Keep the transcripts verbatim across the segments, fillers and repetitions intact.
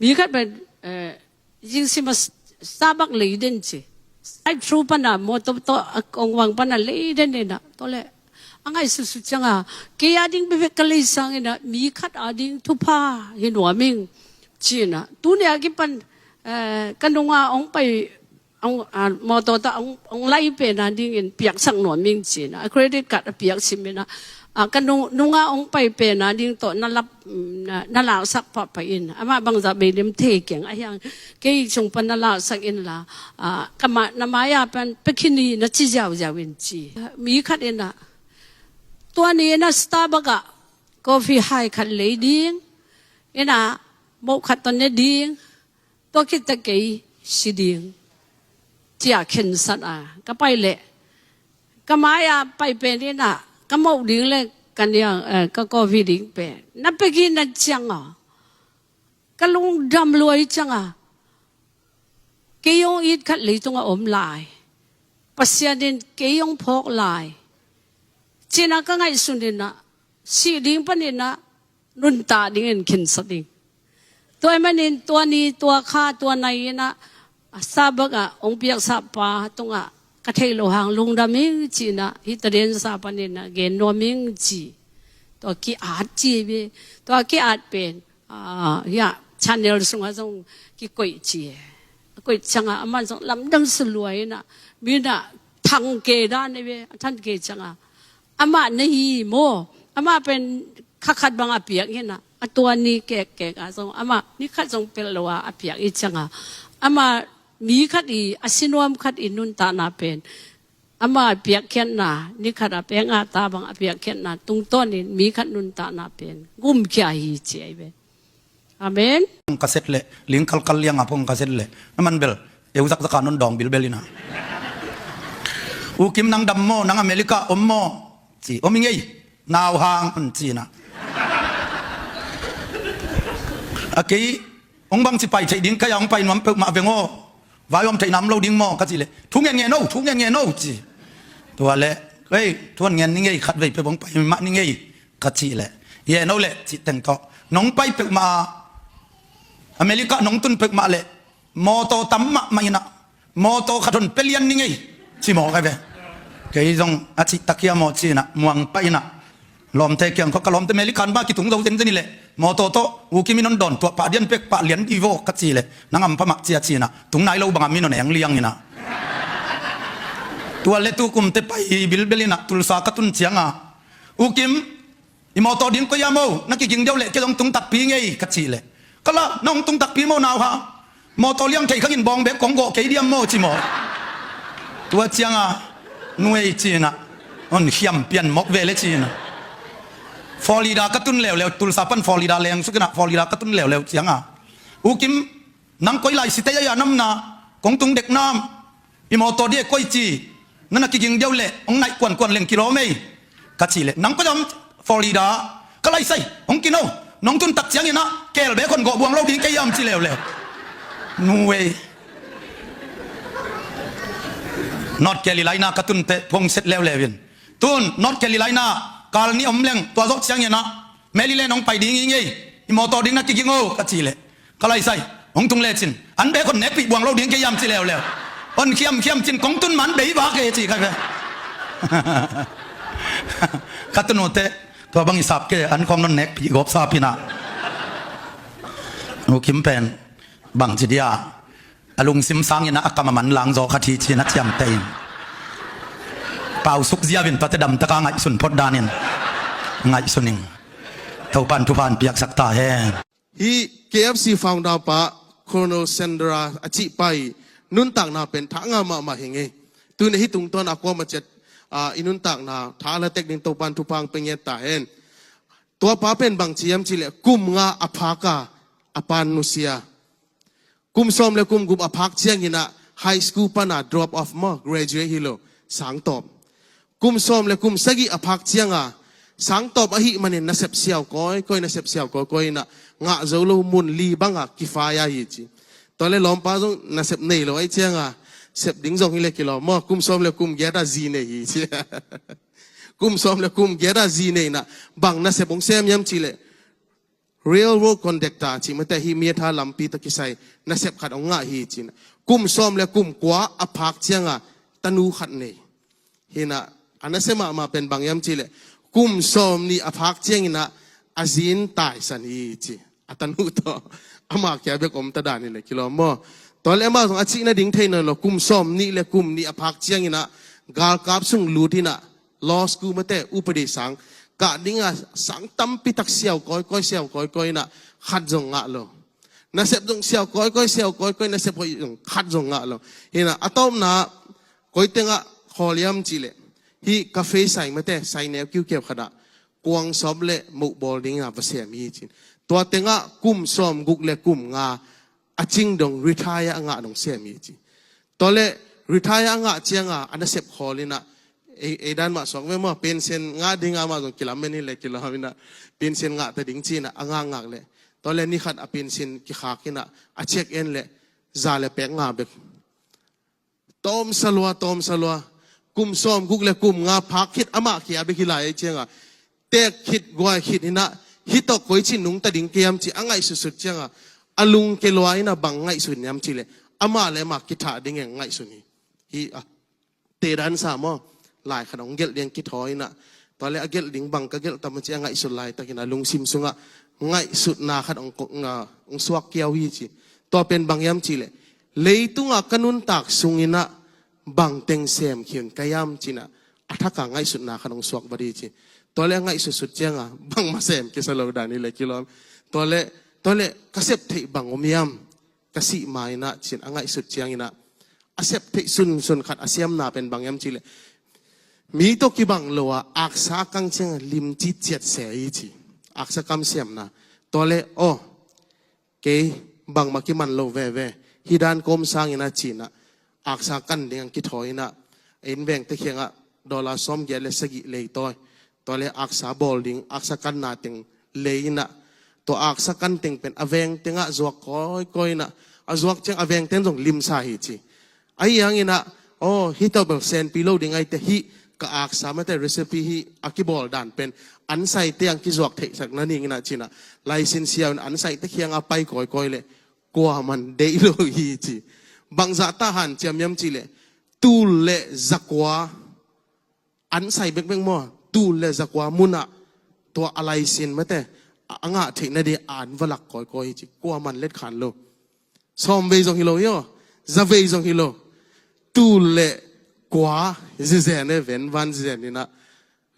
Mi khat pen, eh, zing sim a Starbucks lei den ci. Drive through pana mawtaw tawh a kongvang pana lei den inah. Tua le a ngaihsutsu cianga kei a ding bekbek ka lei sang inah mi khat a ding thupha hi nuam ing ci inah. Tuni a kipan, eh, ka nunga ong pai, ong, ah, mawtaw tawh ong, ong lai pen a dingin piaksak nuam ing ci inah. A credit card a piak sim inah. Ah, ka nung, nunga ong pai pen a ding tawh na lap, mm, na, na laksak pahpah in. Amah bangzah bei lim thei keng a hiang kei sung pan na laksak inla, ah, ka ma, na mai-a pan pia khin ni na ci ziauziau in ci. Mi khat inah tua ni inah Starbucks ah coffee hai khat lei ding inah, moh khat tawh ne ding, tua khit teh kei si ding ci-a khensat a ka pai leh ka mai-a pai pen inah ka moh ding le ka niang, eh, ka coffee ding pen na pia khin na cianga ka lungdam lua hi cianga kei hong it khat leitungah om lai, Pasian in kei hong phawk lai ci inah ka ngaihsun inah sih ding pan inah nuntak dingin khensat ding. Tua ahih manin tua ni, tua kha, tua nai inah a Starbucks ah ong piaksa pa tungah ka theih loh hang lungdam ing ci inah hih tadinsa pan inah gen nuam ing ci. Tua ki-at ci ve. Tua ki-at pen, ah, hiah channel sungah zong kikoih ci. A koih cianga amah zong lamdang suluai inah mi inah thang kei dan hi ve, a than kei cianga amah na hi maw. Amah pen kha khat bang a piak inah a tua ni kekkek a zong amah ni khat zong pelh lo a a piak hi cianga amah mi khat i, a sinuam khat i nuntakna pen amah a piakkhiatna, ni khat a peng a ta bang a piakkhiatna tungtawnin mi khat nuntakna pen gumkhia hi ci ahi ve. Amen. Ka set leh ling kalkal lianga pong ka set leh na man bel eu zakzaka non dawng bilbel inah. U Kim, nang dam maw, nang America om maw ci. Om ing ei, nau hang, ci inah. A kei hong bangci pai theih ding ka hia, hong pai nuam peuhmah veng aw. Vai om theihna om lo ding maw ka cih leh thu ngen ngen o, thu ngen ngen o ci. Tua leh, hei, thu ngen ning ei, khatvei peuh hong pai mah ning ei ka cih leh, ye no leh cih teng tawh nong pai peuhmah a America nong tun peuhmah leh mawtaw tam mahmah inah mawtaw khat hon pia lian ning ei ci maw ka ve. Kei zong a cih tak hiam aw ci inah muang pah inah lawmte kiang khawng, ka lawmte American bah kitung zo zenzen hi leh mawtaw tawh U Kim in hon dawn tuah pah dian pek pah lian di vaw ka cih leh nang am pah mah cia ci inah tung nai lo bangah min hon eng liang inah. Tua leh tukum teh pai bilbel inah Tulsa ka tun cianga U Kim, i mawtaw ding koi hiam aw, na kiging deuh leh kei zong tung takpi ing ei ka cih leh, ka la, na hong tung takpi maw nau hang? Mawtaw liang thei khangin bawng bek kong gawh kei diam maw ci maw. Tua cianga nu ei ci inah hon khiam pian mawk ve le ci inah. Florida ka tun leuleu, Tulsa pan Florida leng suk inah Florida ka tun leuleu cianga U Kim, nang koi lai site a hiam, namna kong tung dek nam? I mawtaw ding e koi ci, na na kiging deuh leh hong naih kuankuan leng kilawm ei ka cih leh, nang koi a om? Florida. Ka laisai, hong kino, nong tun tak ciang inah keel bek hon gawh buang lo ding kei hiam ci leuleu. Nu ei. North Carolina ka tun teh phone set leuleu in, tun North Carolina kal nih om leng tua zawh ciang inah Maryland hong pai ding ing ei, i mawtaw ding na kiging o ka cih leh, ka laisai, hong tung lecin an bek hon nekpih buang lo ding kei hiam ci leuleu. Hon khiamkhiam cin kong tun man bei vak e ci ka ve. Ka tun uh teh tua bang i sap kei, an khawng non nekpih gawp sap inah. U Kim pen bangci dia, a lungsim sang inah a kam a man lang zaw khat hi ci inah ciamteh in. Pau suk ziau in, tuate damtaka ngaihsun phot danin ngaihsun ing. Topan thupha hong piaksak ta hen. Hih K F C founder pa Colonel Sanders a cih pa i nuntakna pen thak ngah mahmah hi ing ei. Tuni hih tungtawn a kuamah ciat, ah, i nuntakna thak la tek ding Topan thupha hong pia ngiat ta hen. Tua pa pen bangci hiam cih leh kum nga a phak a, a pa'n nusia. Kum sawm le kum guk a phak ciang inah high school pana drop off maw, graduate hi lo, sangtawp. Kum sawm le kum sagih a phak cianga sangtawp ahih manin nasep siau kawikawi, nasep siau kawikawi inah ngah zo lo mun li banga kifai a hi ci. Tua le lawmpa zong nasep nei lo ahih cianga sep ding zong hi le kilawm maw, kum sawm le kum giat a zi nei hi ci. Kum sawm le kum giat a zi nei inah bang nasep hong sem hiam cih leh railroad conductor cih mate, hih mi a tha lampi tawh kisai nasep khat hong ngah hi ci-in ah, kum sawm le kum kua a phak ciangah tanu khat nei. Hi-in ah, a nasia mahmah pen bang hiam cih leh, kum sawm nih a phak ciangin ah a zi in taisan hi ci. A tanu tawh amah kia bek om ta dan hi leh kilawm maw. Tua leh amah zong a cih nading thei nawn lo, kum sawm nih le kum nih a phak ciangin ah galkap sung lut in ah, law school mate, upadi sang kah ding a, sang tampi tak siau kawikawi, siau kawikawi in ah khat zong ngah lo. Nasep zong siau kawikawi, siau kawikawi, nasep hoih zong khat zong ngah lo. Hi-in ah, a tawpna koi tengah khawl hiam cih leh, hih cafe sai mate, sai neu kiukiau khat ah kuang sawp le moh bawl ding a va sem hi ci-in. Tua tengah kum sawm guk le kum nga a cing dong retire a ngah dong sem hi ci. Tua leh retire a ngah ciangah a nasep khawl in ah, ei, ei dan mah suak ve maw, pension ngah ding a, amah zong kilamen hi leh kilawm in ah, pension ngah ta ding ci-in ah a ngah ngak leh, tua leh ni khat a pension kikhak in ah, a check en leh za le pek nga bek. Tawmsa lua, tawmsa lua. Kum sawm guk le kum nga phak khit amah kia bek hi lai, ei ciangah teek khit, guai khit hi-in ah, hih tawh koici nungta ding ka hiam ci a ngaihsutsut ciangah, a lungke lua in ah bang ngaihsut hiam cih leh, amah le amah kithah ding hong ngaihsun hi. Hih a tedan sa maw, lai khat hong gelh ding kithawi in ah, tua leh a gelh ding bang ka gelh tam ci a ngaihsut laitakin ah lungsim sungah ngaihsutna khat hong ko-, nga, hong suak kiau hi ci. Tua pen bang hiam cih leh, leitungah ka nuntak sungin ah bang teng sem khin ka hiam ci-in ah, a thak a ngaihsutna khat hong suak vat hi ci. Tua leh a ngaihsutsut ciangah bangmah sem kisa lo dan hi leh kilawm. Tua leh, tua leh ka sep theih bang om hiam, ka sih ma-in ah ci-in a ngaihsut ciangin ah, a sep theih sunsun khat a siamna pen bang hiam cih leh, mi tawh kibang lo a aksa a kang ciangah lim citciat se hi ci. Aksa kamsiamna. Tua leh, aw, kei bangmah kiman lo veve, hih dan kawm sangin ah ci-in ah, aksa kan ding hong kithawi in ah, inn vengte kiangah dollar sawmgiat le sagih leitawi. Tua leh aksa bawl ding, aksa kanna teng lei in ah, tua aksa kan teng pen a veng tengah zuak kawikawi in ah, a zuak ciang a veng teng zong limsa hi ci. Ahi hangin ah, aw, hih tawh bel senpi lo ding ahih teh, hih ka aksa mate recipe, hih a kibawl dan pen an saite hong kizuak theihsak nadingin ah ci-in ah, laisin siau in an saite kiangah pai kawikawi leh kuaman deih lo hi ci. Bangzah tah hanciam hiam cih leh, tul le zakua, an sai bekbek maw, tul le zakua munah tua a laisin mate, a, a ngah theih nading a an va lak kawikawi hi ci. Kuaman letkhan lo. Sawm vei zong hi lo hi aw, za vei zong hi lo. Tul le kua zizen e, venvan zizen in ah,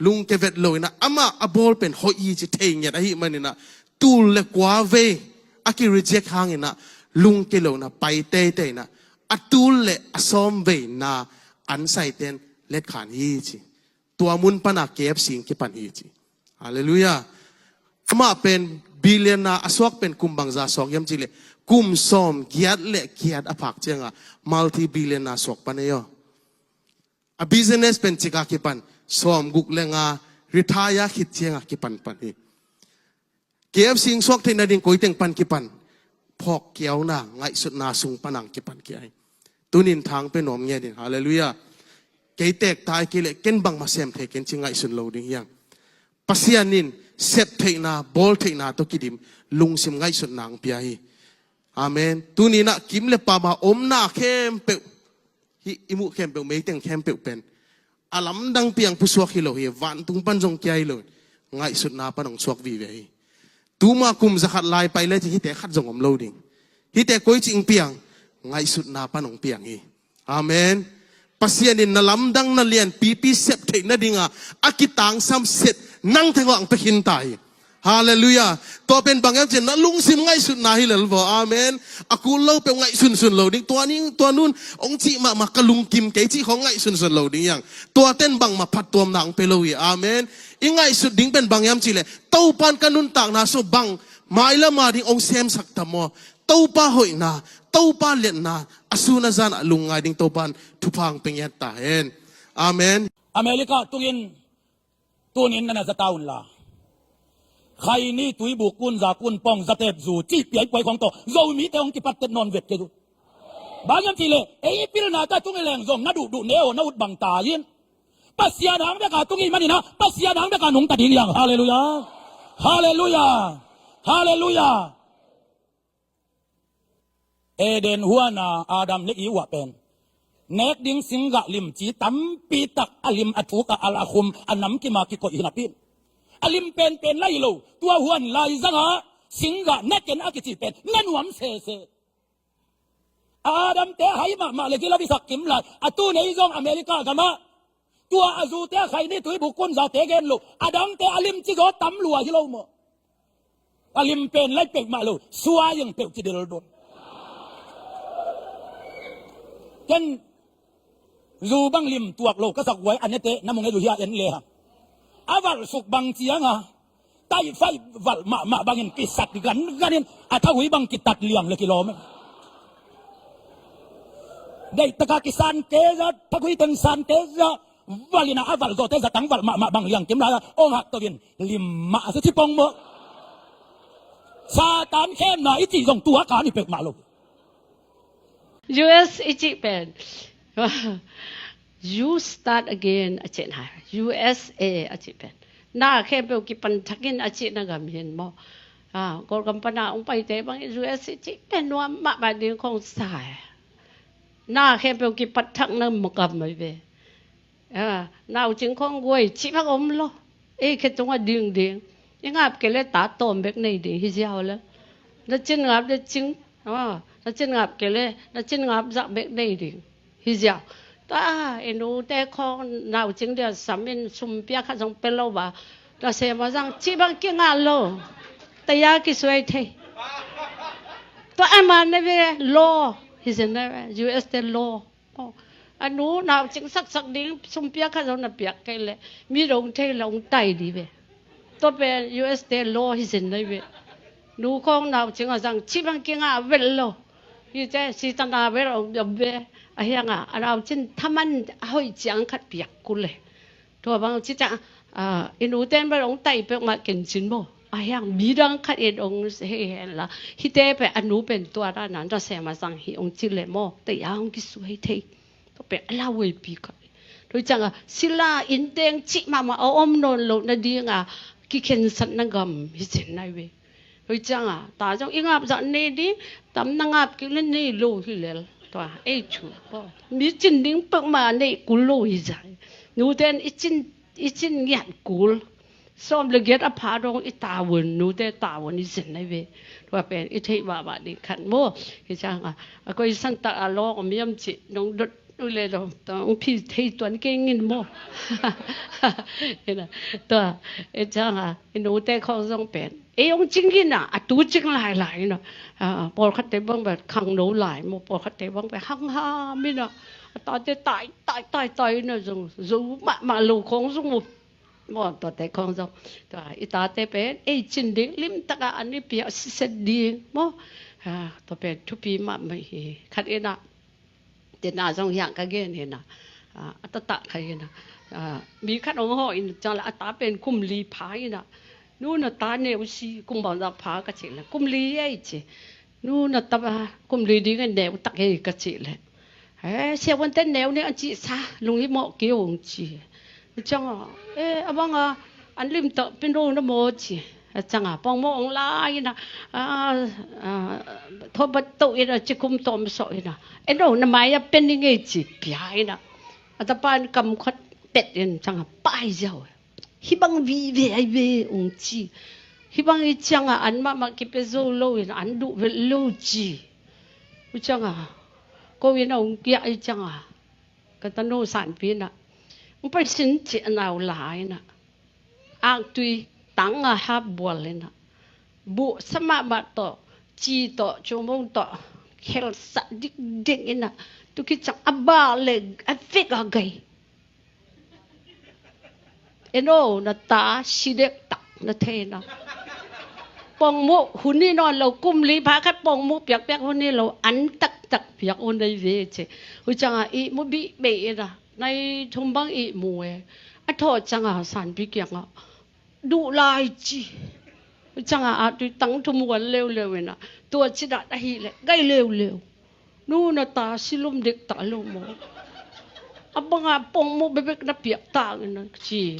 lungke vet lo in ah, amah a bawl pen hoih hi ci thei ngiat ahih manin ah, tul le kua vei a ki-reject hangin ah, lungke lo in ah, pai teitei in ah, a tul le a sawm veina an saite'n letkhan hi ci. Tua mun pan a K F C hong kipan hi ci. Halleluiah. Amah pen billionaire a suak pen kum bangzah suak hiam cih leh, kum sawm giat le giat a phak ciangah multi-billionaire suak pan hi aw. A business pen cik a kipan, sawm guk le nga retire khit ciangah kipan pan hi. K F C hong suak theih nading koi teng pan kipan, phawk kiauna, ngaihsutna sung pan hong kipan kia hi. Tuni in thang pe nuam ngen in, halleluiah. Kei teek ta hi kei leh, ken bangmah sem thei ken ci ngaihsun lo ding hi hang. Pasian in sep theihna, bawl theihna tawh kidim, lungsim ngaihsutna hong pia hi. Amen. Tuni in ah kim le pam a omna khempeuh, hih i muh khempeuh, meiteng khempeuh pen a lamdang piang pusuak hi lo hi, vantung pan zong kia hi lo, ngaihsutna pan hong suak vive hi. Tuma kum zakhat lai pai le cin hihte khat zong om lo ding. Hihte koi cih hong piang, ngaihsutna pan hong piang hi. Amen. Pasian in na lamdang na lianpipi sep theih nadinga a kitangsam set nang tengah hong pia khin ta hi. Halleluiah. Tua pen bang hiam cih leh na lungsim ngaihsutna hi lel vaw. Amen. A kul lo peuh ngaihsunsun lo ding. Tua ning, tua nun hong cih mahmah ka lungkim kei cih khawng ngaihsunsun lo ding hi hang. Tua ten bangmah phattuamna hong pia lo hi. Amen. I ngaihsut ding pen bang hiam cih leh, Topa'n ka nuntakna sung bang mailam a ding hong semsak tam aw. Topa hoihna, Topa liatna, a sun a zan a lungngai ding Topa'n thupha hong pia ngiat ta hen. Amen. America tungin tuni in na na za ta un la. Khaini, tuibuk kun, za kun pong, za tep zu, cih piaipuai khawng tawh Zomite hong kipattet nawn vet kei uh. Bang hiam cih leh, ei pilna ta tung hi leng zong na duhduh ne aw, na ut bang ta in. Pasian hang bek a tung hi manin ah, Pasian hang bek a nungta ding hi hang. Halleluiah. Halleluiah. Halleluiah. Eden huana Adam ne Eve uh pen nek ding singgah limci tampi tak a lim a thuk a al a khum a namkim a kikoih hi napi in, a lim penpen lai lo. Tua huan lai zanga singgah na ken a kici pen na nuam sese. Adamte hai mahmah le gila bisak kim lai a tu nei zong America gamah tua a zute a khai ni tui bukun zaute gen lo, adangte a limci zaw tam lua hi lo maw? A lim pen lai pek mah lo, suai ang peuh ci del don. Ken zu bang lim tuak lo ka sak huai a nete na mung e zu hia en le ha. A valh suk bang cianga tai fai valh mahmah bangin kisat ganganin a thahui bang kitat liang le kilawm e. Deihtaka kisan keza, thahui teng san keza, valina a valh zawte zatang valh mahmah bang liang kim lai a ong hak tokin lim mah a su cipong maw? Satan khemna i cih zong tua kan i pek mah lo. U S i cih pen you start again a cihna, U S A a cih pen na khempeuh kipan thakin a cihna gam hin maw? Kawlgam pana ong paite bangin U S i cih pen nuam mahmah ding khong sa e. Na khempeuh kipat thakna gam mai ve. Naucing khong guai cih bang om lo. Ei khe tunga dingding i ngap kei le ta tawm bek nei ding hi ziau le. Na cin ngap le cing na cin ngap kei le na cin ngap zah bek nei ding hi ziau. Tua i nute khong naucing dia samin sumpia khat zong pe lo ba. Tua sema zang cih bang kingah lo. Taya kisuai thei. Tua ama ne ve law hi zen ne ve U S te law. A nu naucing saksak ding sumpia khat zong na piak kei le mi dong thei le ong tai di ve. Tua pen U S te law hi zen nai ve. Nu khong naucing a zang cih bang kingah vel lo. Hi te sitana vel ong dom ve. A hianga a naucin thaman a hoih ciang khat piak kul le. Tua bang ci ciang i nu ten vel ong tai pek mah ken cin maw? A hiang mi dang khat in ong hei hen la hite pen a nu pen tua dana nasem a zang hi ong ci le maw? Taya ong kisuai thei. Tua pen a lauhuaipi khat. Tua cianga sila in teng cih mahmah a om nawn lo nadinga kikhensatna gam hi zen nai ve. Tua cianga ta zong i ngap zah nei ding tam na ngap kik le nei lo hi lel. Tua ei thu mi cin ding pek mah nei kul lo hi zai. Nuten i cin i cin ngiat kul. Sawm le giat a pha dong i tawun nute tawun i zen nai ve. Tua pen i theih mahmah ding khat maw? Hi cianga a koi santak a lawng a miam cih nong dot ule dong tong phi thei tuan kei ngin maw? Tua i cianga i nute khong zong pen ei ong cing ina a tu cing lailai ina. Pawlkhatte bang pen khangno lai maw? Pawlkhatte bang pen hangham ina a tate tai tai tai tai ina zong zo mahmah lo khong zong uh. Maw tuate khong zong tua i tate pen ei cin ding limtaka an i piak siset ding maw? Tua pen thupi mahmah hi khat ina. Tena zong hiang ka gen hina a tatak kha hina. Mi khat ong hawh in ciang la a ta pen kum li pha hina. Nu na ta neu si kum bang zak pha ka cih le kum li ei ci. Nu na ta kum li ding a neu tak ei ka cih le. He siavuante neu ne a cih sa lung hi mawh kei ung ci. Cianga e a banga an limtak pin ro na maw ci. A cianga pongmawh ong la ina thawbat toh ina cikum tawm sawh ina eno na mai a pen i ngei ci pia ina. A tapa in kam khat pet in cianga pai ziau. Hih bang vive ai ve ung ci. Hih bang i cianga an mahmah kipia zo lo ina an duh velh lo ci. U cianga ko ina ung kiah i cianga ka tanu sanpi ina ung pai sin ci a nau la ina. Aktui tang a hap bual ina buh sa mahmah tawh ci tawh cumung tawh khelsak dikdek ina tuki cang a ba le a vek a gai. Eno na ta si dektak na theina. Pongmuh hun hi nawn lo kum li pha khat pongmuh piakpiak hun hi lo an taktak piak hun dai ve ce. Hu cianga ihmu bih bei ina nai thum bang ihmu e. A thawh cianga sanpi kianga duh lai ci. Cianga a tui tang thum huan leuleu ina tua ci dah ahih leh gai leuleu. Nu na ta silum dek ta lo maw? A banga pongmuh bebek na piak ta ina ci.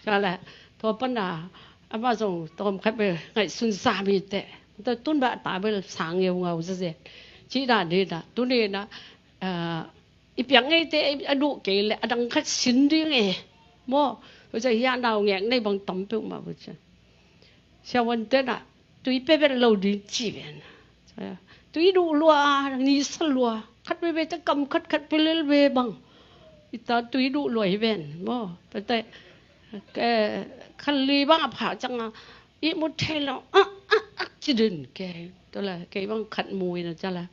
Ciang le tua pana Amah zong tawm khat bel ngaihsun sa mi teh. Tua tun bah ta bel sang ngeungau zazen. Cih dan hi na, tuni na, ah, i piak ngeite a duh kei leh a dang khat sin ding e. Maw, tua ciang hiah naungek nei bang tam peuhmah uh ciang. Siavuante na, tui pe vet lo ding ci ven. Tui duh lua, nisa lua. Khat veve te kam khat khat pe lel ve bang. I ta tui duh lua hi ven. Maw, pate, eh, khat li bang a phak ciang a, ihmu thei lo, ah, ah, ah, ci din kei. Tua la, kei bang khat mu in a cia la.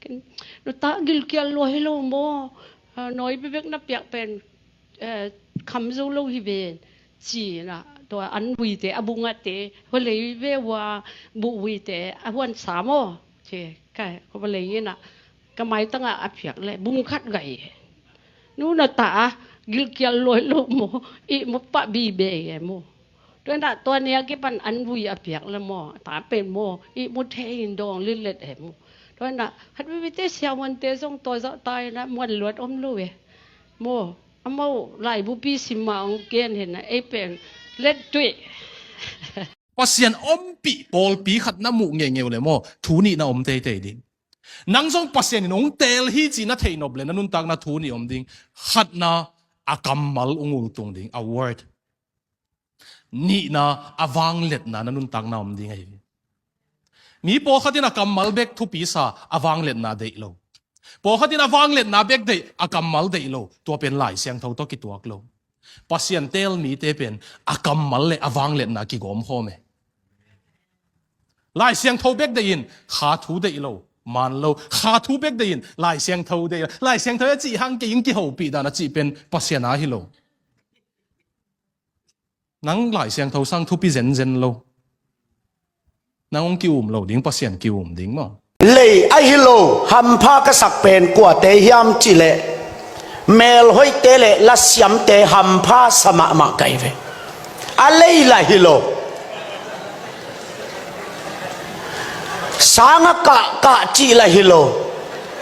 Kei, no ta gilkial lua hi lo maw. Ah, nawi bebek na piak pen, eh, kham zo lo hi ven. Ci na, tua an vuite, a bungate, hua lei ve ua, buh vuite, a huan sa maw. Ci, kai, ko ba lei in a, ka maitang a a piak le, bung khat gai. Nu na ta, gilkial lua hi lo maw, ihmu pah bibe e maw. Tua na, tua nia kipan an vui a piak le maw, ta pen maw, ihmu thei in dawng litlet e maw. Tua na, khat veve te siavuante zong tua zawh ta in a, muan luat om lo e. Maw, amau laibupi sim ma ong gen hi na, ei pen let tuih. Pasian ompih pawlpi khat na muh ngeingeu le maw, thu nih na om teitei ding. Nang zong Pasian in ong teel hi ci na theih nop le na nuntakna thu nih om ding. Khatna, a kammal ong ultung ding, a word. Nihna, a vangliatna na nuntakna om ding ahi. Mi pawlkhat in a kammal bek thupi sa, a vangliatna deih lo. Pawlkhat in a vangliatna bek deih, a kammal deih lo. Tua pen Lai Siangtho tawh kituak lo. Pasian teel mite pen a kammal le a vangliatna kigawm khawm e. Lai Siangtho bek deih in kha thu deih lo, man lo. Kha thu bek deih in Lai Siangtho deih lo. Lai Siangtho a cih hang kei in kihopih dan a cih pen Pasian a hi lo. Nang Lai Siangtho sang thupi zenzen lo. Nang hong ki-um lo ding, Pasian ki-um ding maw. Lei ahi lo, hampha ka sak pen kuate hiam cih leh, melhoihte le lasiamte hampha sa mahmah ka hi ve. A lei lah hi lo. Sang a kah, kah cih lah hi lo.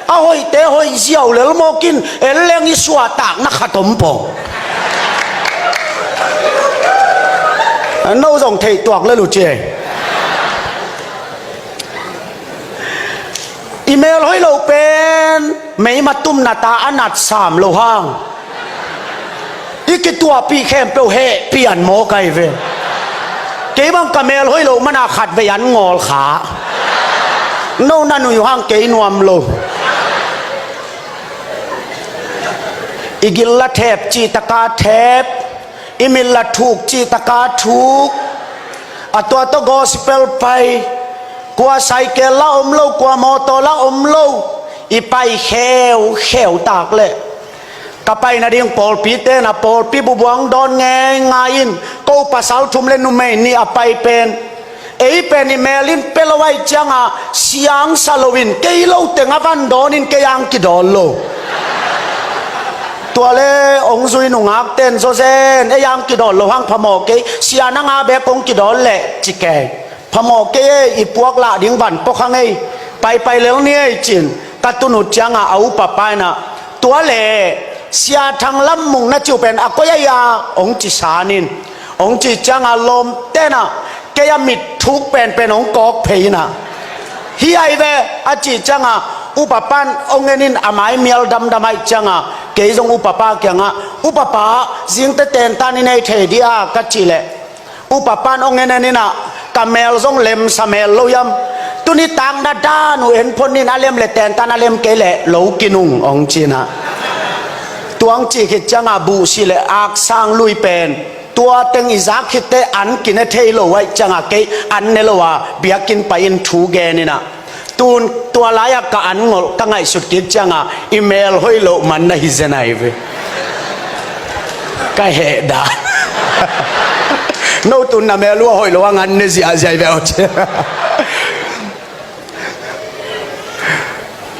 A hoihte hoih ziau lel mawk in, en leng i suahtakna khat om pong. No zong theih tuak lel uh ci. I mel hoih loh pen meima tumna ta a nat sam lo hang, i kituahpih khempeuh heh pian mawk ahi ve. Kei bang ka mel hoih loh mana khat vei an ngawl kha. No na nuih uh hang kei nuam lo. I gil la thep cih taka thep, i mit la thuk cih taka thuk. A tua tawh gospel pai. Kua cycle la om lo, kua mawtaw la om lo. I pai kheukheu tak leh, ka pai nading pawlpi ten a pawlpi bubuang dawn ngeingai in, ko pasal thum le numei nih a pai pen. Ei pen i mel in pia lo ahih ciangin siangsa loin kei lo teng a van dawn in kei ang kidawn lo. Tua le hong zui nungak ten zawzen, ei ang kidawn lo hang phamawh kei, sia nang a bek hong kidawn leh ci kei. Phamawh kei ei, i puak lah ding van pawk hang ei, paipai lel ni ei cin, ka tun uh ciangin a upa pa in a, tua le Sia Thang Lam Mung na ci uh pen a koi ahi a, hong ci san in, hong cih ciangin lawmte in a, kei a mit thuk penpen hong kawk phei in a, hi ahi ve a cih ciangin upa pan hong en in a mai mial damdam ahih ciangin kei zong upa pa kiangah, upa pa, zingte tentan i nei thei dih a ka cih leh, upa pan hong en en in a, ka mel zong lemsa mel lo hiam? Tuni tak na dan uh en phot ni in, a lem le tentan, a lem kei leh lo kinung hong ci in a. Tua hong cih khit ciangin buhsi le aksang lui pen, tua teng i zak khit teh an kine thei lo ahih ciangin kei an ne lo a biakinn pai in thu gen in a. Tun tua lai-ah ka an ngolh ka ngaihsut kik ciangin i mel hoih loh man na hi zen ahi ve. Ka heh dan. No tun na mel uh a hoih loh hang an ne ziahziah hi ve aw ci.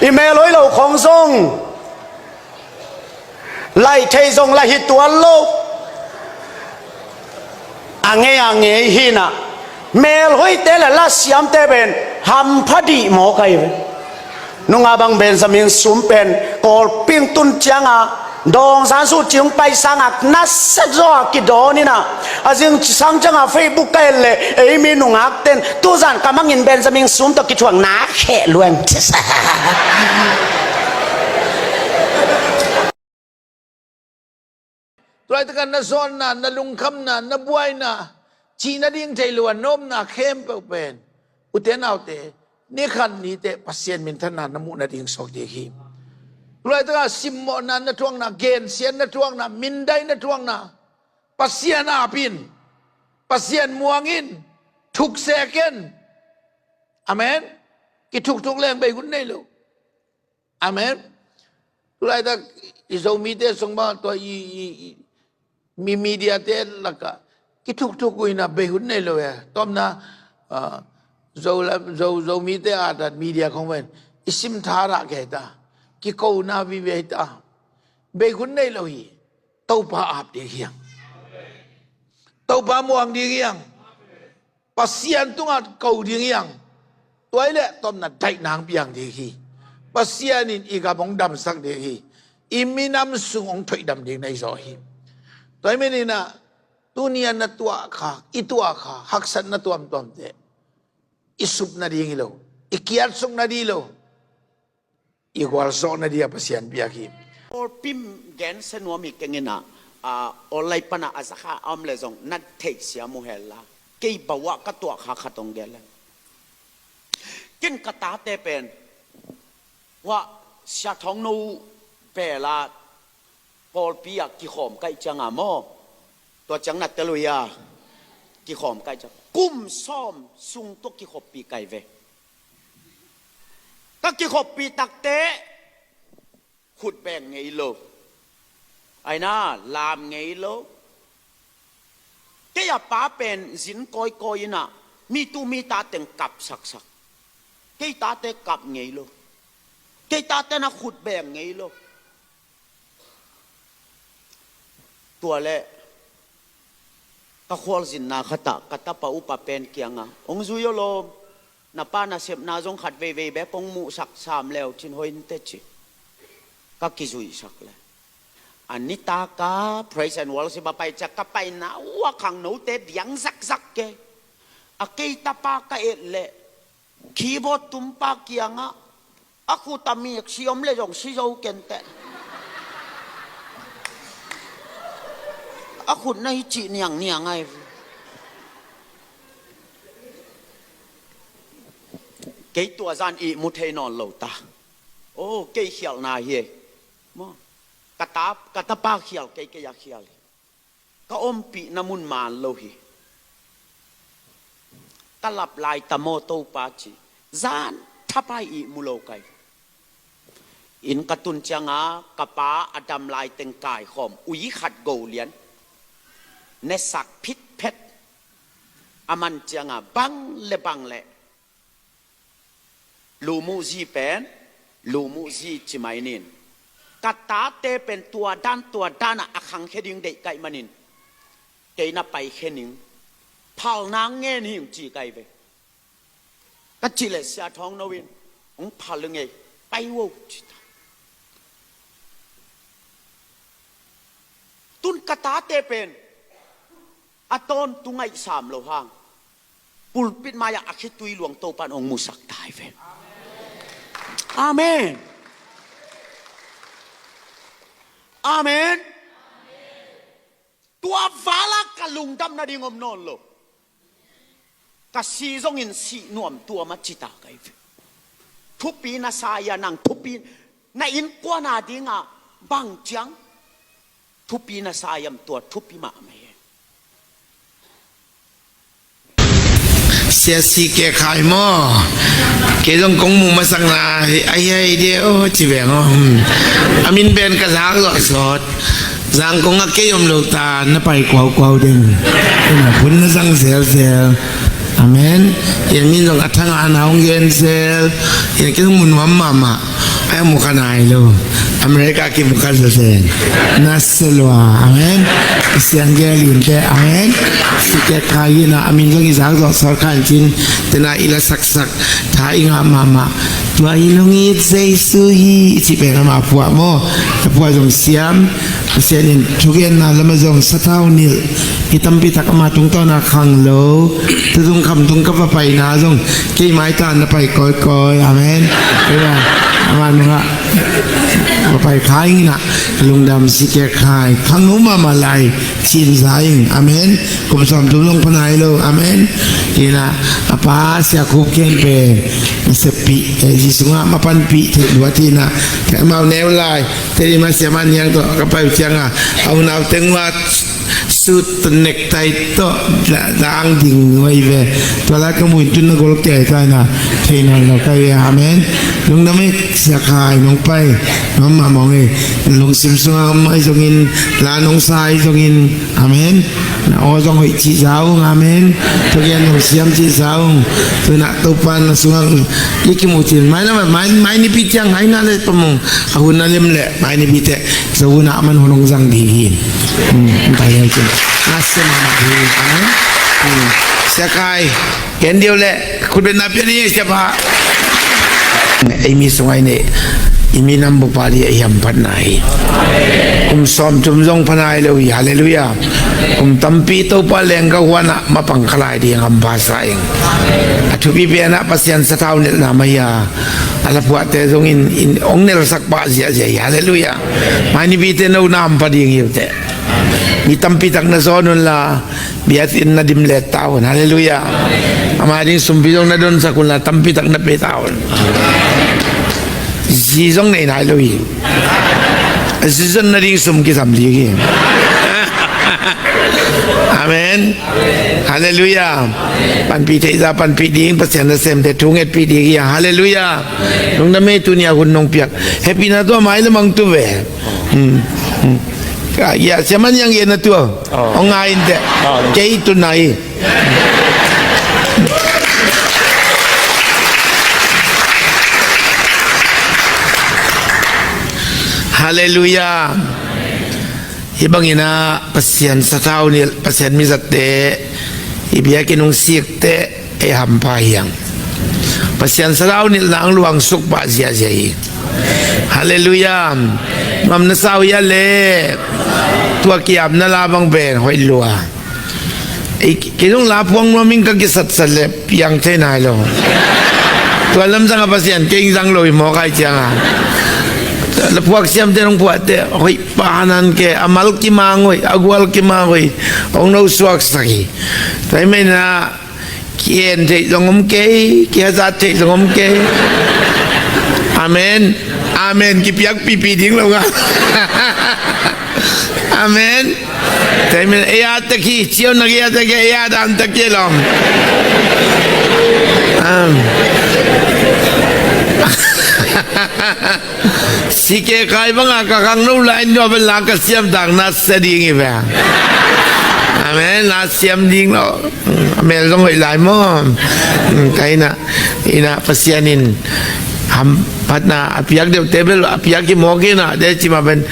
I mel hoih loh khong zong laih thei zong la hi tuan lo. A ngei a ngei hi in a, mel hoihte le lasiamte pen hampha dih mawk ahi ve. Nungah bang Benjamin Sum pen Kawlpi hong tun ciangin Daw Aung San Suu Kyi hong pai sangah nasia zaw a kidawn inah, a zing sang ciangah Facebook ka et leh ei mi nungakten tuzan ka mangin Benjamin Sum tawh kithuak na kheh luan. Tulaitakah na zawnna, na lungkhamna, na buaina, cih nading thei lo a na omna khempeuh pen, ute naute, ni khat ni teh Pasian minthanna na muh nading suak ding hi. Tulaitakah simmawhna na tuakna, gensiatna tuakna, mindai na tuakna, Pasian ap in, Pasian muang in, thuksek in. Amen. Kithukthuk leng bei hun nei lo. Amen. Tulaitak i Zomite sung bang tua i, i, i mi mediate lakah kithukthuk uh inah bei hun nei lo e. Tawmna, ah, Zo, Zo, Zomite adat media khong ven i simtha rah kei ta, kikona vive ta, bei hun nei lo hi. Topa ap ding hiang. Topa muang ding hiang. Pasian tungah ko ding hiang. Tua i leh tawmna daihna hong piang ding hi. Pasian in i gam hong damsak ding hi. I minam sung hong thoihdam ding na hi zaw hi. Tua i meninah tunia na tuah kha, i tuah kha haksatna tuamtuamte i sup nading hi lo, i kiatsuk nading hi lo, i gualzawh nading a Pasian piak hi. Pawlpi gensia nuam hi keng inah, a, online panah a zakha a om leh zong na theihsiam uh hen la. Kei bawah ka tuahkha khat hong gen leng, ken ka tate pen, huah, Sia Thawng No bela pawlpi ah kikhawm kaih cianga maw, tua ciang na tel uh hia? Kikhawm kaih ciang kum sawm sung tua kikhoppih kaih ve. Ka kikhoppih takteh khut beng ngei lo. Aina lam ngei lo. Kei a pa pen zin kawikawi inah mi tu mi ta teng kap saksak. Kei tate kap ngei lo. Kei tate na khut beng ngei lo. Tua leh ka khualzinna khatah ka tapa upa pen kiangah, hong zui aw lawm, na pa nasepna zong khat veivei bek hong muhsak sam leu cin hoih inteh ci. Ka kizuihsak leh a nitaka praise and worship a pai ciah ka paina uh a khangnote diang zakzak kei. A kei tapa ka et leh keyboard tumpa kiangah a khut a mik si om leh zong si zo kenteh. A khut na hi cih niangniang ai. Kei tua zan ihmu thei nawn lo ta. Oh, kei khialhna hi ei. Maw, ka ta, ka tapa khial kei, kei a khial hi. Ka ompihna mun maan lo hi. Ka lap lai ta maw Topa ci, zan thapai ihmu lo kai. Inn ka tun cianga ka pa a dam lai teng kaikhawm ui khat go lian, nesak phitphet. A man cianga bang le bang le Lumuh zi pen, lumuh zi ci mai nin. Ka tate pen tua dan, tua dan a khangkhia ding deih kaih manin, kei na paikhia ning, phalna ngen hing ci kai ve. Ka cih leh Sia Thawng No in, hong phal ngei, pai vo ci ta. Tun ka tate pen a tawntung ngaihsam lo hang, pulpit mai-ah a khitui luang Topan hong musak tai ve. Amen. Amen. Tua vala ka lungdam nading om nawn lo. Ka si zongin sih nuam tuam a ci ta kai ve. Thupi na sa ia nang, thupi na innkuan a dinga bang ciang thupi na sa iam, tua thupi mahmah hi. Sia si ke khai maw? Kei zong kong mu masakna ahi, ahi, ahi dia, oh, ci veng aw. Hmm. A min pen ka zak zawh sawt. Zangkong ah kei om lo ta, na pai kuaukuau ding. Ina phun na zang zelzel. Amen. Yan min zong a thang a na hong gen zel. Yan kei zong mu nuam mahmah. Ai mu kha nai lo. America ki mu kha zelzel. Na se lua. Amen. Sian gel in te. Amen. Si ke ka ina a min zong i zak zawh sawt khan cin. Tena i la saksak. Tha i ngah mahmah. Tua in hong it Jesu hi, i cih pen amah phuah maw? A phuah zong siam. Pasian in thugenna lamah zong sathau nilh hi, tampi tak amah tungtawn a khang lo. Tutung khamtung ka va paina zong kei maitan na pai kawikawi. Amen. Kei va amah nungah va pai kha ing inah, lungdam. Sikia khai khang no mahmah lai. Cin za ing. Amen. Kum sawm tum zong pha nai lo. Amen. Inah a pa Sia Khup Khen pen na seppih, eh, zi sungah mapanpih theih luat inah, amau neu lai. Teri ma siaman niang tawh ka pai uh ciangah a unau teng uh a sut tawh nektai tawh la, la ang ding uh ahi ve. Tua lai ka muh in tun na gol kei ta inah thei nawn lo ka hi ve. Amen. Lungdam ei. Sia Khai nong pai nuam mahmah ing ei. Lungsim sungah om ahi zongin, la nong sa ahi zongin. Amen. Na aw zong hoih cih za ung. Amen. Thugen zong siam cih za ung. Tunah Topa na sungah i kimuh cin mai lamah mai, mai nipi ciang ai na le pamung a hun na lem leh mai nipi teh Zo unah a man hun hong zang ding hi. Hmm, hong pai leu cin na sia mahmah ding. Amen. Hmm. Sia Khai, gen deuh leh khutbetna pia ni, siapa. Ei mi sungah i neih i minam bupa dih a i hamphatna hi. Kum sawm tum zong pha nai lo hi. Halleluiah. Kum tampi Topa leng ka huanah mapang kha lai ding hampha sa ing. A thupi penah Pasian sathau nilhna mah hi a, a laphuahte zongin in hong nelsak pah ziahziah hi. Halleluiah. Mai nipite no na hampha ding hi uh teh. Mi tampi tak na zawn unla, biakinn na dimlet ta un. Halleluiah. Ama ding sumpi zong na donsak unla, tampi tak na pe ta un. Zi zong nei nai lo hi. Zi zon na ding sum kisam ding hi. Amen. Halleluiah. Panpih theih za panpih ding, Pasian nasemte thu ngetpih ding hi. Halleluiah. Lungdam ei, tuni a hun nong piak. Happy na tua mai lamang tu ve. Hmm. Hmm. Ka, ya, siaman yang ye na tua. Oh. Ong ngai in te. Oh. Kei tu nai. Halleluiah. Hih bangin ah Pasian sathau nilh, Pasian mizatte i biakinn hong sikte ei hampha hiang. Pasian sathau nilhna ang luangsuk pah ziahziah hi. Halleluiah. Nuam na sa uh hia le? Tua ki-apna la bang pen hoih lua. Ei, kei zong la phuang nuam ing, ka kisatsat le piang thei nai lo. Tua lamsang a Pasian kei ing zang lo hi mawk ai cianga. La phuak siamte nong phuahte hoih pah nan ke, a mal kimang hoih, a gual kimang hoih, hong no suaksak hi. Tua hi mena ki-en theih zong om kei, kihazat theih zong om kei. Amen. Amen kipiak pipi ding lo nga. Amen. Tua hi mena ei a tek hi, ciau nak ei a tek hi, ei a dan tek hi lom. Amen. Sike kai banga ka khang no lai nua bel la ka siam dang na sia ding hi ve. Amen. La siam ding lo. A mel zong hoih lai maw? Ka ina, ina Pasian in hamphatna a piak deuhte bel a piak hi mawk ina, de cima ben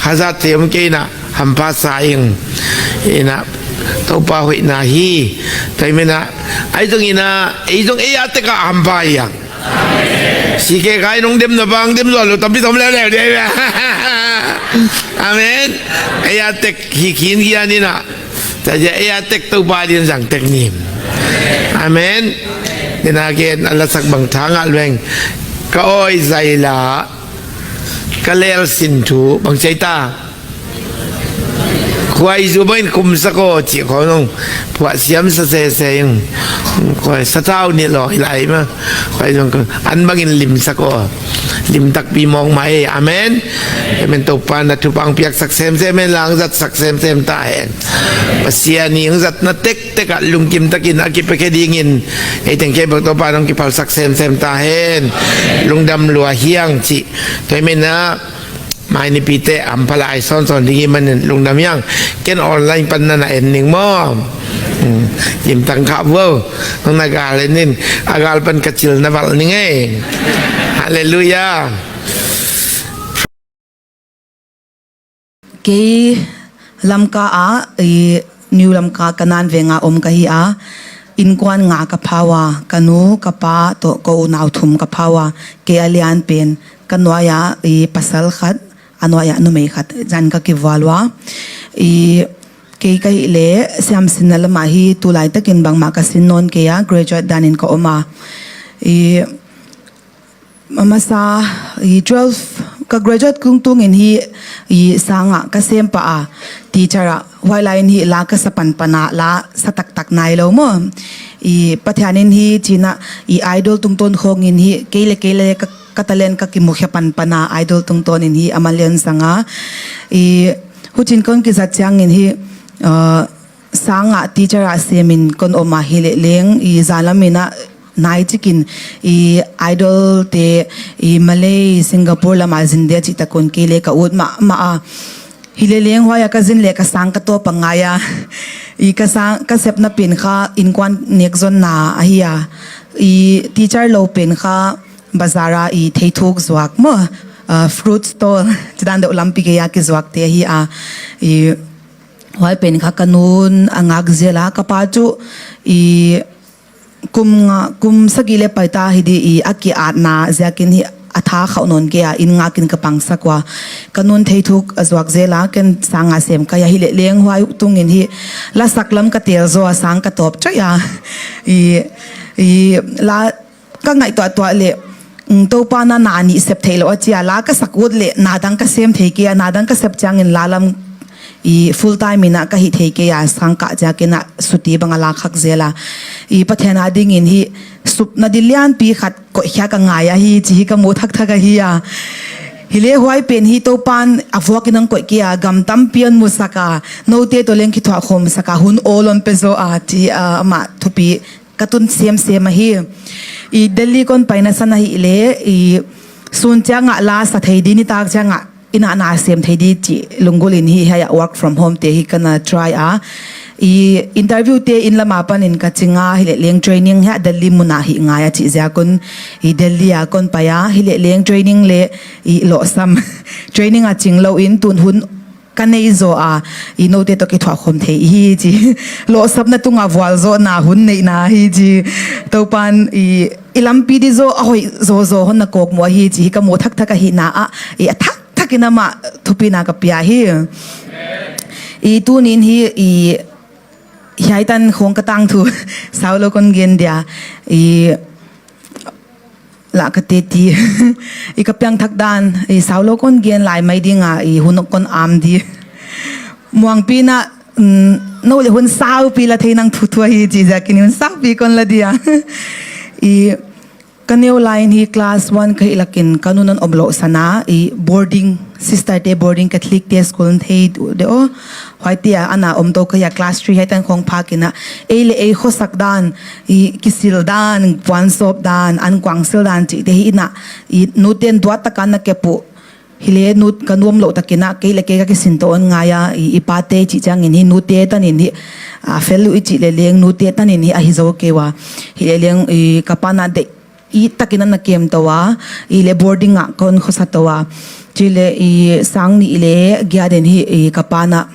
hazat te om kei ina hampha sa ing. Ina Topa hoihna hi. Tua hi mena ai zong ina ei zong ei a tekah hampha hi ang. Sike kai nong dem na bang dem zual lo tampi tom leuleu dei. Amen. Ei a tek hi khin gian ina. Tua zia ei a tek Topa din zang tek ni. Amen. Dena gen a lasak bang tha ngah lueng. Ka awi zaila, ka lel sin thu bang ciai ta. Khuaizu bangin kumsak aw cih khawng nong phuah siamsa sese ing. Khuai sathau nilh aw hi lai ma. Khuaizu an bangin limsak aw. Lim takpi mawk mah ei. Amen. Amen. Topa na thupha ang piaksak semsem hen la ang zatsak semsem ta hen. Pasian i ang zatna tektek ah lungkim takin a kipiakhia dingin ei teng kei bek Topa nong kiphalsak semsem ta hen. Lungdam lua hiang cih. Tua hi mena mai nipite hampha lai sawnsawn ding hi manin lungdam hiang. Ken online pan na na en ning maw? Hmm. Limtang khah vuau. Nong na gal en in a gal pan ka cil na valh ning ei. Halleluiah. Kei Lamka ah, i New Lamka Kanan venga om ka hi a, innkuan nga ka phau a, ka nu, ka pa tawh ka unau thum ka phau a, kei a lian pen, ka nuai-ah i pasal khat, a nuai-ah numei khat, zan ka kivual ua. I kei ka hih leh siamsinna lamah hi tu laitakin bangmah ka sin nawn kei a, graduate danin ka om a. I a masa, i twelve ka graduate kungtungin hi, i sangah ka sem pah a, teacher ah, huai lai-in hi la ka sa panpan a, la sa taktak nai lo maw. I Pathian in hi cinah, i idol tungtawn khawngin hi, kei le kei le ka, ka talent ka kimukhia panpan a, idol tungtawnin hi a man lian zang a. I hucin kon kizat ciangin hi, uh, sangah teacher ah semin kon om a, hi leh leng i zanlamin ah nai cikin i idol te, i Malay, Singapore lamah zin dia cih takun kei le ka ut mahmah a. Hi leh leng huai-ah ka zin leh ka sang ka tawp a ngai a. I ka sang, ka sepna pen kha innkuan nekzonna ahi a. I teacher lo pen kha bazar a i theithuk zuak maw, ah, fruit stall, cidan deuh lampi gei a kizuakte ahi a. I huai pen kha ka nun a ngak zial a, ka pa cu i kum nga, kum sagih le paita hi di, i a ki-atna ziakin hi a tha khauh nawn kei a, inn ngakin ka pangsak ua. Ka nun theithuk a zuak zial a, ken sangah sem ka hi a, hi leh leng huai tungin hi lasak lam ka teel zaw a, sang ka tawp coih a. I, i la ka ngaihtuahtuah leh, mm, Topa na na nih sep theih loh a ci a, la ka sak ut leh na dang ka sem thei kei a, na dang ka sep ciangin la lam i full time in ah ka hih thei kei a, sangkah ciakin ah suti bang a la khak zial a. I Pathian a dingin hi supna di lianpi khat koihkhia ka ngai ahi ci hi ka muh thakthak ahi a. Hi leh huai pen hi Topan a vuakin hong koih kei a, gam tampi hong musak a, note tawh leng kithuah khawmsak a, hun awl hong pia zaw a ci a, amah thupi ka tun semsem ahi. I Delhi kon paina san ahih leh, i sun ciangah la sa thei di, nitak ciangah inn ah na sem thei di cih lunggulh in hi, hiai ah work from home te hi ka na try a. I interview te inn lamah panin ka cing a, hi leh leng training hiah Delhi munah hih ngai a cih ziakun, i Delhi ah kon pai a, hi leh leng training le i lawhsam training a cing loin tun hun ka nei zaw a, i note tawh kithuah khawm thei i hi ci. Lawhsapna tungah vualzawhna hun neihna hi ci. Topan i, i lampi di zaw a hoih zawzaw hong na kawkmuh ahi ci hi ka muh thakthak ahihna ah, i a thakthak in amah thupina ka pia hi. I tunin hi, i hiaitan khawng ka tangthu sau lo kon gen dia. I lah ka teti. I ka piangthak dan i sau lo kon gen lai mai ding a, i hun kon am di. Muangpi in ah, mm, no le hun saupi la thei nang thuthu ahi ci ziakin hun saupi kon la dia. I ka neu lai-in hi class one ka hih lakin ka nu in hong om lohsan a, i boarding, sister te boarding, Catholic te school hong thei deuh aw. Huaite ah a na om to ka hi a, class three hiaitan khawng phak in ah, ei le ei khuasak dan, i kisil dan, puansawp dan, ankuang sil dan cihte hi in ah, i nute in duat takin na kep uh. Hi leh nu, ka nu om loh takin ah kei le kei ka kisin to hong ngai a, i, i pate cih ciangin hi nute tanin hi, a, fel uh i cih leh leng nute tanin hi ahi zo kei ua. Hi leh leng, i, ka pa in ah deih i takin a na kem to a, i le boarding ah kon khuasa to a. Ci le i sang nih le giat in hi, i ka pa in ah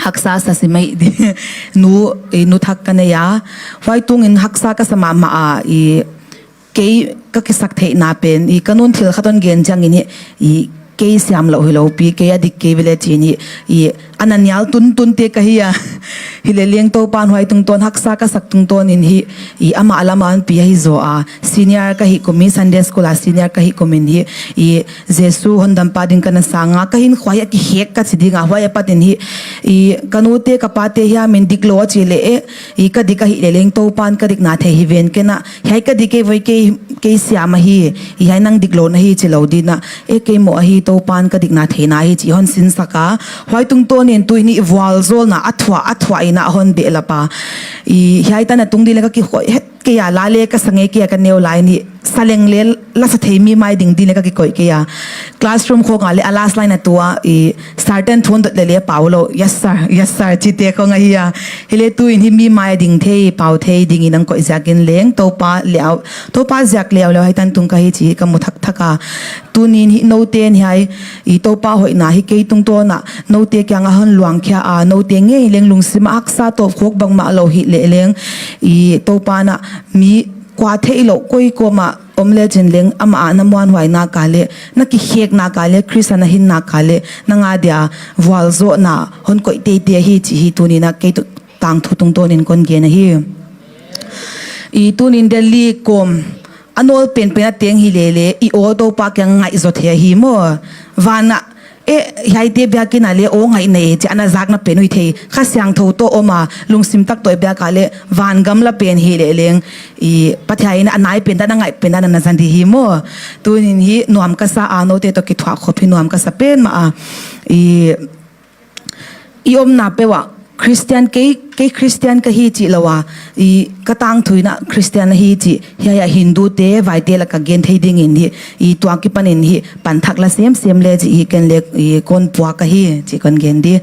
haksa sa si mai di. Nu, i nu thak ka nei a. Huai tungin haksa ka sa mahmah a, i kei ka kisak theihna pen, i ka nun thil khat hong gen ciangin hi, i kei siam loh hi lo pi, kei a dik kei vele ci-in hi, i a na nial tuntunte ka hi a. Hi leh leng Topan huai tungtawn, haksa ka sak tungtawnin hi, i amah lam a hong pi ahi zaw a. Senior ka hih kumin, Sunday school a senior ka hih kumin hi, i Jesu hondampa ding ka na sang a, ka hinkhua hi a kihek ka ci ding a, huai a patin hi, i ka nute ka pate hiam in dik lo a ci leh, eh, i ka dik ahih leh leng Topan ka dikna thei hi ven ken ah, hiai ka dik kei voi, kei, kei siam ahi, i hiai nang dik lo na hi ci lo ding ah, eh, kei maw ahi, Topan ka dikna theihna hi ci hon sinsak a, huai tungtawnin tuin hi vualzawlna a thuah, a thuah in ah hon behlap a, i hiai tan a tung ding leh ka kikhoih het kei a, la le ka sa ngei kei a, ka neu lai ni, sa leng le la sa thei mi mai ding ding le ka kikoih kei a. Classroom khawng ah le a last line a tua i certain thu hong dot le le pau lo, "Yes sir, yes sir," cite khawng ahi a. Hi le tu in hi mi mai ding thei, pau thei dingin hong koih ziakin leng Topa liau, Topa ziak liauliau hi tan tung ka hi ci hi ka mu thakthak a. Tunin hi note ni hai, i Topa hoihna hi kei tungtawn ah note kiangah hon luangkhia a, note ngei leng lungsim ah haksa tawpkhuk bangmah lo hi leh leng, i Topa na mi kua theih loh koi kawmah om lecin leng amah ah na muanhuai nak a le, na kikhek nak a le, Khrist ah na hin nak a le, nang a dia vualzawhna hon koih teitei ahi ci hi tunin ah kei tu tangthu tungtawnin kon gen ahi. I tunin Delhi kawm a nawl penpen a teng hi lele, i aw Topa kiang ngaihzaw thei ahi maw? Van ah, eh, hiaite biakinn ah le aw ngaihna e ci a na zakna pen uh hi thei. Kha Siangtho tawh om a, lungsim tak tawh i biak ah le van gamla pen hi leleng, i Pathian in a nai pen dan, a ngaih pen dan a na zan dih hi maw? Tunin hi nuam ka sa a, note tawh kithuah khop hi nuam ka sa pen mah a. I i omna peuh ah Khristian, kei, kei Khristian ka hi cih lo a, i ka tangthu in ah Khristian ahi cih, hiai ah Hindu te, vaite lak ah gen thei dingin hi, i tua kipanin hi panthak la semsem le cih hi ken le, i kon puak ahi cih kon gen di.